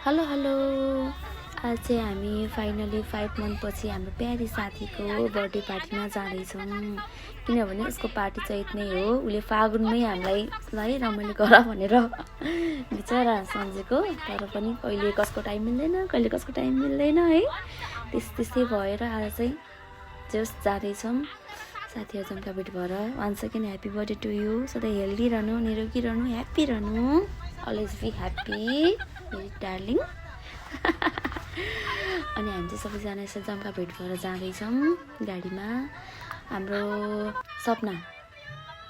Hello hello. आज चाहिँ हामी फाइनली 5 मन्थ पछि हाम्रो प्यारी साथीको बर्थडे पार्टीमा जाँदैछौँ, किनभने उसको पार्टी चैत नै हो। उसले फागुनमै हामीलाई रमाइलो गर भनेर बिचरा सम्झेको, तर पनि कहिले कसको टाइम मिल्दैन, कहिले कसको टाइम मिल्दैन है। त्यस्तै भएर आज चाहिँ जस्ट जाँदैछौँ साथीहरू जम्का भेट भएर। One second happy birthday to you. सधैँ हेल्दी रहनु, निरोगी रहनु, ह्याप्पी रहनु, अलवेज बी ह्याप्पी मेरी डार्लिङ। अनि हामी चाहिँ सबैजना यसो जम्का भेट भएर जाँदैछौँ गाडीमा। हाम्रो सपना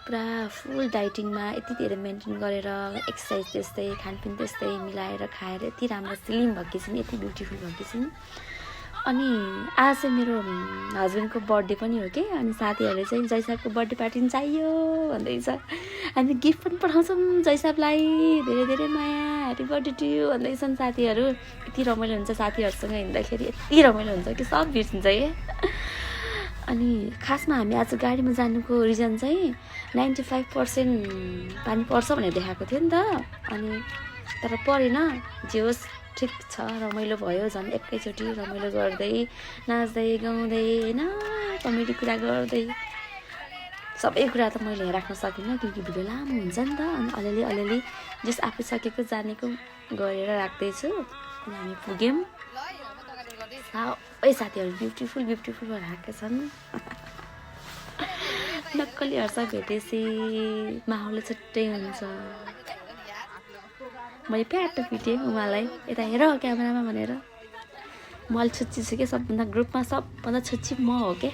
पुरा फुल डाइटिङमा यति धेरै मेन्टेन गरेर एक्सर्साइज त्यस्तै खानपिन त्यस्तै मिलाएर खाएर यति राम्रो स्लिम भएकी छिन्, यति ब्युटिफुल भएकी छिन्। अनि आज चाहिँ मेरो हस्बेन्डको बर्थडे पनि हो कि। अनि साथीहरूले चाहिँ जैसाको बर्थडे पार्टी पनि चाहियो भन्दैछ। हामी गिफ्ट पनि पठाउँछौँ जैसाबलाई, धेरै धेरै माया, ह्याप्पी बर्थडे टु यु भन्दैछन् साथीहरू। यति रमाइलो हुन्छ साथीहरूसँग हिँड्दाखेरि, यति रमाइलो हुन्छ कि सब बिर्सिन्छ है। अनि खासमा हामी आज गाडीमा जानुको रिजन चाहिँ 95% पानी पर्छ भनेर देखाएको थियो नि त। अनि तर परेन, जे होस् ठिक छ, रमाइलो भयो। झन् एकैचोटि रमाइलो गर्दै नाच्दै गाउँदै होइन, कमेडी कुरा गर्दै। सबै कुरा त मैले राख्न सकिनँ किनकि भिडियो लामो हुन्छ नि त। अनि अलिअलि जस आफू सकेको जानेको गरेर राख्दैछु। अनि हामी पुग्यौँ, सबै साथीहरू ब्युटिफुल भएर आएका छन्। नक्कलीहरूसँग भेटेपछि माहौल छुट्टै हुन्छ। मैले प्याट पिटेँ उहाँलाई, यता हेर क्यामेरामा भनेर। म अलिक छुच्ची छु कि सबभन्दा, ग्रुपमा सबभन्दा छुच्ची म हो क्या।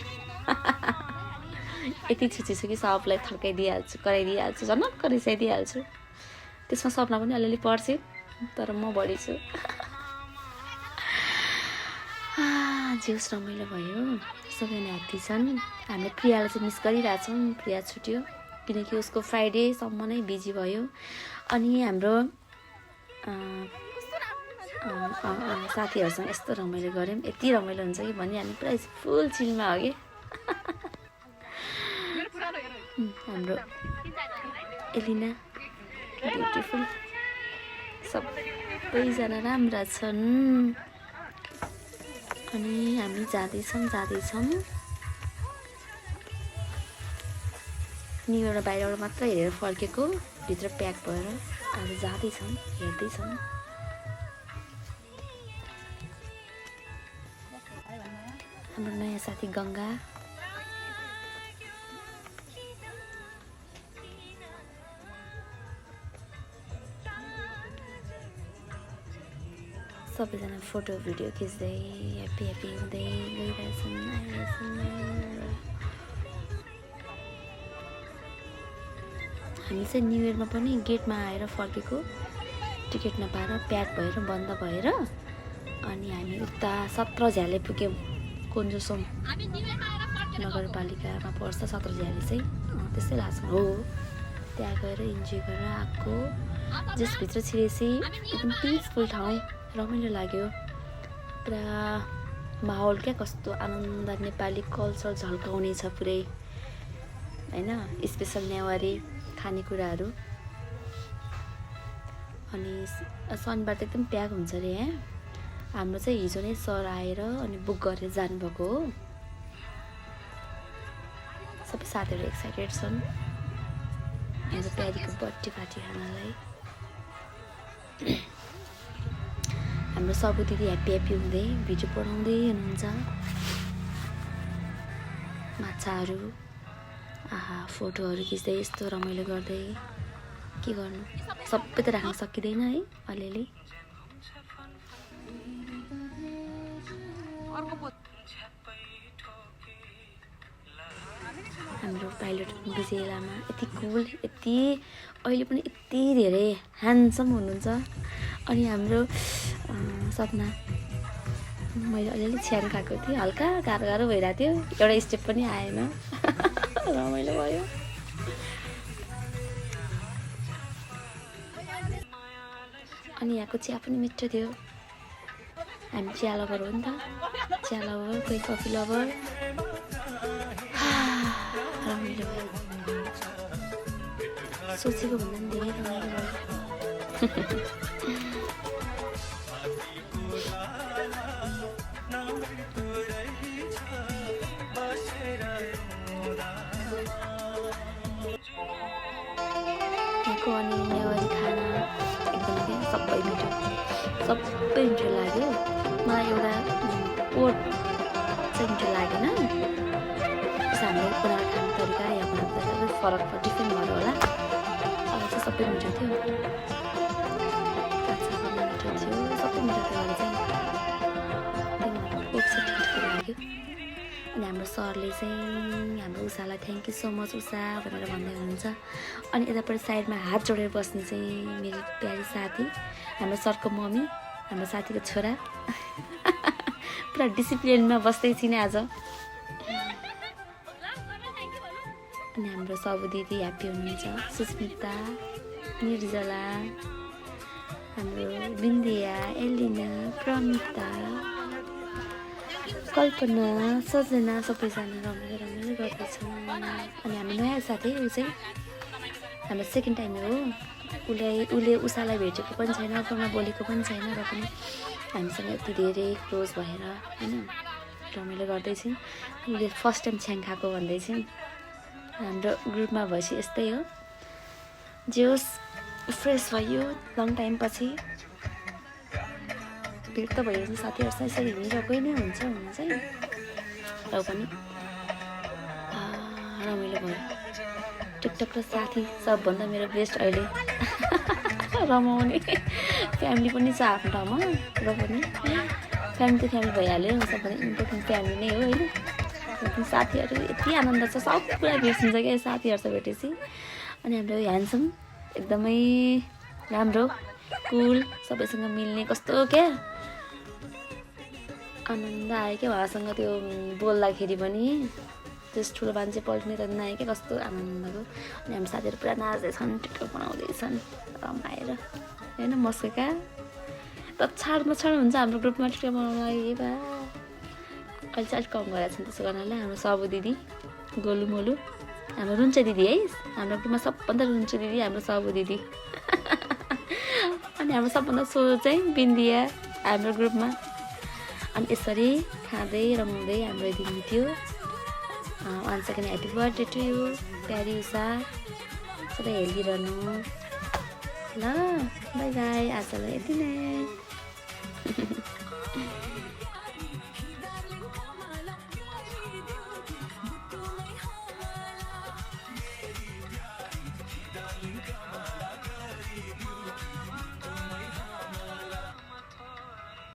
यति छुच्ची छु कि सबलाई थर्काइदिइहाल्छु, कराइदिइहाल्छु, झनक्क रिसाइदिइहाल्छु। त्यसमा सपना पनि अलिअलि पर्छ, तर म बढी छु। जिउस रमाइलो भयो, सबैजना ह्याप्पी छन्। हामीले प्रियालाई चाहिँ मिस गरिरहेछौँ। प्रिया छुट्यो किनकि उसको फ्राइडेसम्म नै बिजी भयो। अनि हाम्रो साथीहरूसँग यस्तो रमाइलो गऱ्यौँ, यति रमाइलो हुन्छ कि भन्ने। हामी पुरा फुल चिलमा हो कि। हाम्रो एलिना ब्युटिफुल, सबैजना राम्रा छन्। अनि हामी जाँदैछौँ। न्यु इयर बाहिरबाट मात्र हेरेर फर्केको, भित्र प्याक भएर आज जाँदैछौँ, हेर्दैछौँ। हाम्रो नयाँ साथी गङ्गा, सबैजना फोटो भिडियो खिच्दै ह्याप्पी हुँदै गइरहेछन्। हामी चाहिँ न्यु इयरमा पनि गेटमा आएर फर्केको, टिकट नपाएर प्याक भएर बन्द भएर। अनि हामी उता 17 झ्याले पुग्यौँ। कोन्जोसोम नगरपालिकामा पर्छ 17 झ्याले चाहिँ, त्यस्तै लाग्छ हो। त्यहाँ गएर इन्जोय गरेर आएको। जसभित्र छिरेपछि एकदम पिसफुल ठाउँ, रमाइलो लाग्यो। पुरा माहौल क्या, कस्तो आनन्द, नेपाली कल्चर झल्काउने छ पुरै होइन। स्पेसल नेवारी खानेकुराहरू। अनि शनिबार त एकदम प्याक हुन्छ अरे यहाँ। हाम्रो चाहिँ हिजो नै सर आएर अनि बुक गरेर जानुभएको हो। सबै साथीहरू एक्साइटेड छन् हाम्रो प्यारीको बर्थडे पार्टी खानलाई। हाम्रो सबु दिदी ह्याप्पी हुँदै भिडियो पढाउँदै हुनुहुन्छ। माछाहरू फोटोहरू खिच्दै यस्तो रमाइलो गर्दै। के गर्नु, सबै त राख्न सकिँदैन है, अलिअलि। हाम्रो पाइलट विजय लामा यति कुल, यति अहिले पनि यति धेरै ह्यान्डसम हुनुहुन्छ। अनि हाम्रो सपना, मैले अलिअलि छ्यान खाएको थिएँ, हल्का गाह्रो भइरहेको थियो, एउटा स्टेप पनि आएन। रमाइलो भयो। अनि यहाँको चिया पनि मिठो थियो। हामी चिया लभर हो नि त, चिया लभर, कोही कफी लभर। रमाइलो भयो, सोचेको भन्दा पनि धेरै रमाइलो भयो। अनि नेवारी खाना एकदमै क्या सबै मिठो लाग्यो। मलाई एउटा ओट चाहिँ मिठो लागेन। हामीले बनाएर खाने तरिका या बनाउने तरिका फरक डिफ्रेन्ट भएर होला। अरू चाहिँ सबै मिठो थियो, मिठो थियो, सबै मिठो थियो। अरू चाहिँ ओट चाहिँ ठिक लाग्यो। अनि हाम्रो सरले चाहिँ हाम्रो उषालाई thank you so much Usha भनेर भन्दै हुनुहुन्छ। अनि यतापट्टि साइडमा हात जोडेर बस्ने चाहिँ मेरो प्यारी साथी, हाम्रो सरको मम्मी, हाम्रो साथीको छोरा। पुरा डिसिप्लिनमा बस्दैछिन् आज। अनि हाम्रो सबु दिदी ह्याप्पी हुनुहुन्छ, सुस्मिता, निर्जला, हाम्रो बिन्दिया, एलिना, प्रमिता, कल्पना, सजना, सबैजना रमाइलो गर्दैछौँ। अनि हाम्रो नयाँ साथी ऊ चाहिँ हाम्रो सेकेन्ड टाइम हो। उसले उषालाई भेटेको पनि छैन, फोनमा बोलेको पनि छैन, र पनि हामीसँग यति धेरै क्लोज भएर होइन रमाइलो गर्दैछौँ। उसले फर्स्ट टाइम छ्याङ खाएको भन्दैछौँ। हाम्रो ग्रुपमा भएपछि यस्तै हो, जे होस् फ्रेस भयो लङ टाइम पछि। भेट त भइरहन्छ साथीहरूसँग, यसरी हिँडिरहेकै नै हुन्छ हुन चाहिँ, र पनि रमाइलो भयो। टिकटक र साथी सबभन्दा मेरो बेस्ट अहिले। रमाउने फ्यामिली पनि छ आफ्नो ठाउँमा, र पनि फ्यामिली त फ्यामिली भइहाल्यो, सबभन्दा इम्पोर्टेन्ट फ्यामिली नै हो होइन। लेकिन साथीहरू यति आनन्द छ, सब कुरा बिर्सिन्छ क्या साथीहरूसँग भेटेपछि। अनि हाम्रो ह्यान्डसम एकदमै राम्रो, कुल, सबैसँग मिल्ने, कस्तो क्या आनन्द आयो क्या उहाँसँग त्यो बोल्दाखेरि पनि। त्यस ठुलो मान्छे पल्टिने त नआयो क्या, कस्तो आनन्दको। अनि हाम्रो साथीहरू पुरा नाच्दैछन्, टिकटक बनाउँदैछन् रमाएर होइन, मस्केका तछाड मछाड हुन्छ हाम्रो ग्रुपमा टिकटक बनाउन लागि। बा अहिले चाहिँ अलिक कम गरेको छन् त्यसो गर्नाले। हाम्रो सबु दिदी, गोलु मोलु, हाम्रो रुन्चे दिदी है, हाम्रो ग्रुपमा सबभन्दा रुन्चे दिदी हाम्रो सबु दिदी। अनि हाम्रो सबभन्दा सो चाहिँ बिन्दिया हाम्रो ग्रुपमा। अनि यसरी खाँदै रमाउँदै हाम्रो दिन बित्यो। One second happy birthday to you प्यारी उषा, सबै हेरिरहनु ल। बाई बाई, आजलाई यति नै।